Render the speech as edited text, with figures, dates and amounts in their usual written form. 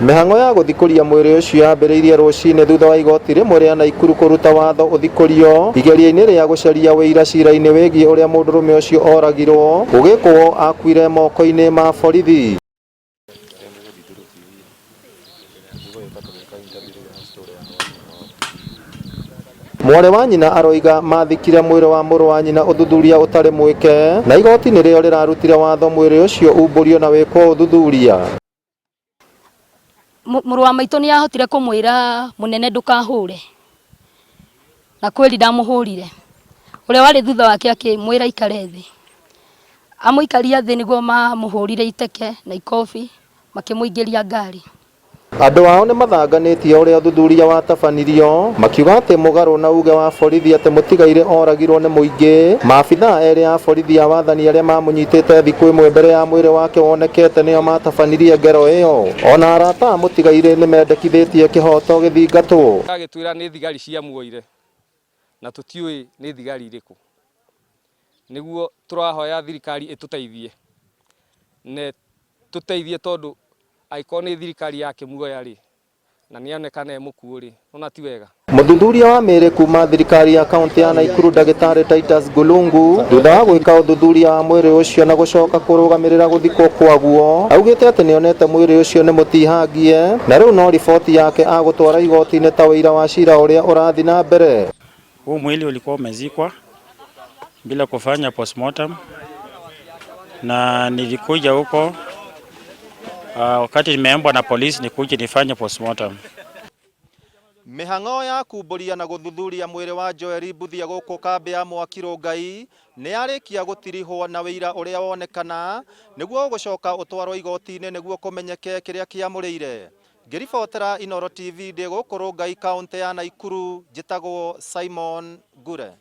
Mĩhang'o ya gũthikũria mwĩrĩ ũcio yambĩrĩirie rũcinĩ thutha wa igoti rĩmwe rĩa Naikuru kũruta watho ũthikũrio igeria-inĩ rĩa gũcaria ũira cira-inĩ wĩgiĩ ũrĩa mũndũrũme ũcio oragirwo gũgĩkwo akuire moko-inĩ ma borithi. Mwarĩ wa nyina aroiga mathikire mwĩrĩ wa mũrũ wa nyina ũthuthuria ũtarĩ mwĩke na igoti nĩrĩo rĩrarutire watho mwĩrĩ ũcio umbũrio na wĩkwo ũthuthuria. Mũrũ wa maitũ nĩ ahotire kũmwĩra mũnene ndũkahũre, na kweli ndamũhũrire. Ũrĩa warĩ thutha wake akĩmwĩra aikare thĩ, amũikaria thĩ nĩguo mamũhũrire iteke na ikobi makĩmũingĩria ngari. Andũ ao nĩ mathanganĩtie ũrĩa ũthuthuria watabanirio, makiuga atĩ mũgarũ na uge wa borithi atĩ mũtigairĩ oragirwo nĩ mũingĩ, maabithaa erĩ a borithi a wathani arĩa mamũnyitĩte thikũ ĩmwe mbere ya mwĩrĩ wake wonekete nĩo matabanirie ngero ĩyo. Ona arata a mũtigairĩ nĩ mendekithĩtie kĩhoto gĩthingatwo. Agĩtwĩra nĩ thigari ciamuoire na tũtiũĩ nĩ thigari irĩkũ. Nĩguo tũrahoya thirikari ĩtũteithie na ĩtũteithie tondũ angĩkorwo nĩ thirikari yakĩmuoya rĩ, na nĩonekana e mũkuũ rĩ, nona ti wega. Mũthuthuria wa mĩĩrĩ kuma thirikari ya kaunti ya Naikuru ndagĩtarĩ Titus Ngulungu thutha wa gwĩka ũthuthuria wa mwĩrĩ ũcio na gũcoka kũrũgamĩrĩra gũthikwo kwaguo augĩte atĩ nĩonete mwĩrĩ ũcio nĩ mũtihangie na rĩu no riboti yake agũtwara igoti-inĩ ta ũira wa cira ũrĩa ũrathiĩ na mbere. Huu mwili ulikuwa umezikwa bila kufanya postmortem, na nilikuja huko wakati nimeombwa na polisi nikuje nifanye postmortem. Mĩhang'o ya kumbũria na gũthuthuria mwĩrĩ wa Joel Mbuthia gũkũ kambĩ ya Mwaki Rongai nĩ yarĩkia gũtirihwo na wĩira ũrĩa wonekana nĩguo ũgũcoka ũtwarwo igoti-inĩ nĩguo kũmenyeke kĩrĩa kĩamũrĩire. Ngĩribotera Inooro TV ndĩ gũkũ Rongai kaũntĩ ya Naikuru njĩtagwo Simon Ngure.